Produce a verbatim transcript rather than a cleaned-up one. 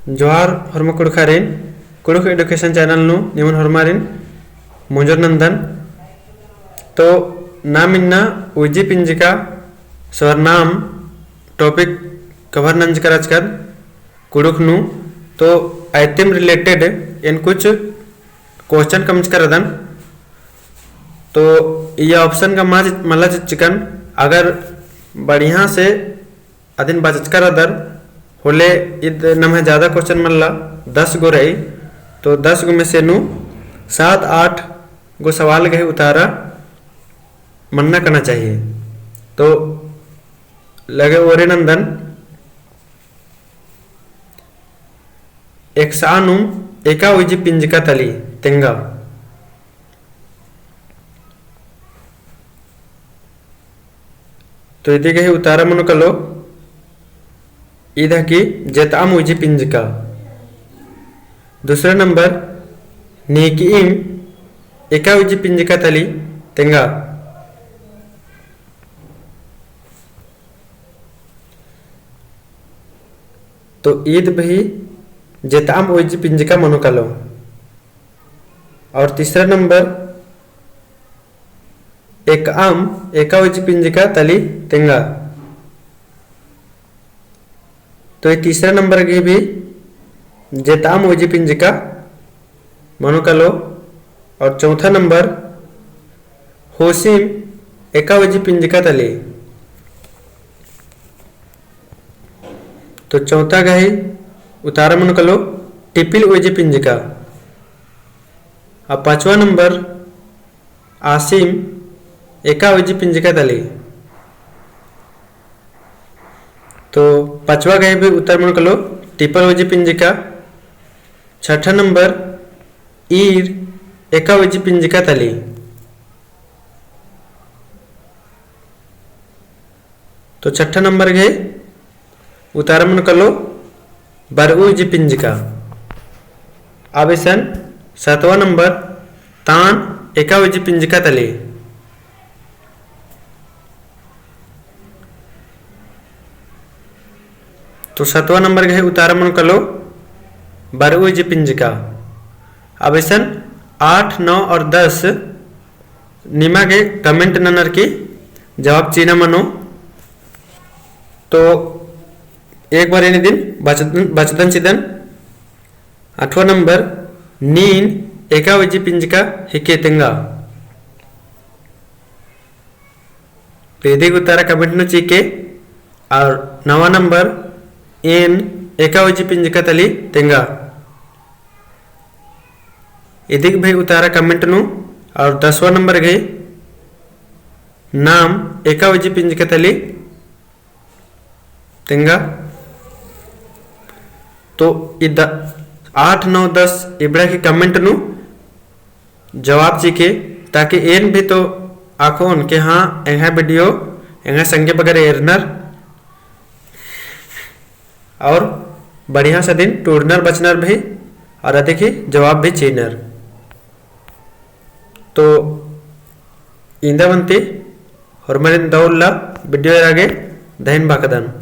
जोहार होरमा कुँड़ुख़ारिन, कुँड़ुख़ education channel नू निमन होरमारिन मोंजोर नन्दन। तो नाम इन्ना उइजी पिंजका सरनाम topic cover नंजका रहचकन कुँड़ुख़ नू। तो अइतम related एन कुछ question कमचका रअदन। तो इय्या option का मल-, मला चिच्चकन, अगर बढ़िया से अदिन बचचका रअदर, होले ईद नम्है ज्यादा question मल्ला, दस गो रई, तो दस गो में से नू सात आठ गो सवाल गही उतारा मन्ना कना चाहिए। तो लगे ओरे नन्दन, एकसआ नुम एका उइजी पिंजका तली तेंगा। तो इदी गही उतारा मनो कालो, ईद हकी जेतअम उइजी पिंजका। दूसरा नंबर, नीकइम एका उइजी पिंजका तली तेंगा। तो ईद भी जेतअम उइजी पिंजका मनो कालो। और तीसरा नंबर, एकअम एका उइजी पिंजका तली तेंगा। तो ई तीसरा नंबर गही भी जेतअम उइजी पिंजका मनो कालो। और चौथा नंबर, होसिम एका उइजी पिंजका तली। तो चौथा गही उतारा मनो कालो, टिपिल उइजी पिंजका। अब पाँचवा नंबर, आसिम एका उइजी पिंजका तली। तो पाँचवा गही भी उतारा मनो कालो, टिपल उइजी पिंजका। छठा नंबर, ईर एका उइजी पिंजका तली। तो छठा नंबर गही उतारा मनो कालो, बरऊ उइजी पिंजका। अब इसन सतवा नंबर, तान एका उइजी पिंजका तली। तो सतवा नंबर गही उतारा मनो कालो, बरऊ उइजी पिंजका। अब इसन आठ, नौ और दस निमा गे comment ननर की जवाब चिअना मनो। तो एक बार एन इदिन बचदन, बचदन चिदन। आठवाँ नंबर, नीन एका उइजी पिंजका हिके तेंगा। तो इदी गही उतारा comment नू चिके। और नवा नंबर, एन एका उइजी पिंजका तली तेंगा। इदी गही भी उतारा comment नू। और दसवाँ नंबर गही, नाम एका उइजी पिंजका तली तेंगा। तो इद आठ, नौ, दस इबड़ा की comment नू जवाब चिके, ताकि एन भी तो अख़ोन कि हाँ, एंग्है video एंग्है संगे बगर एरनर और बढ़िया से दिन टूड़नर बचनर भी और अदिक ही जवाब भी चिअनर। तो इन्दा बन्ती होरमारिन दव उल्ला video एरा गे धइन बाकदन।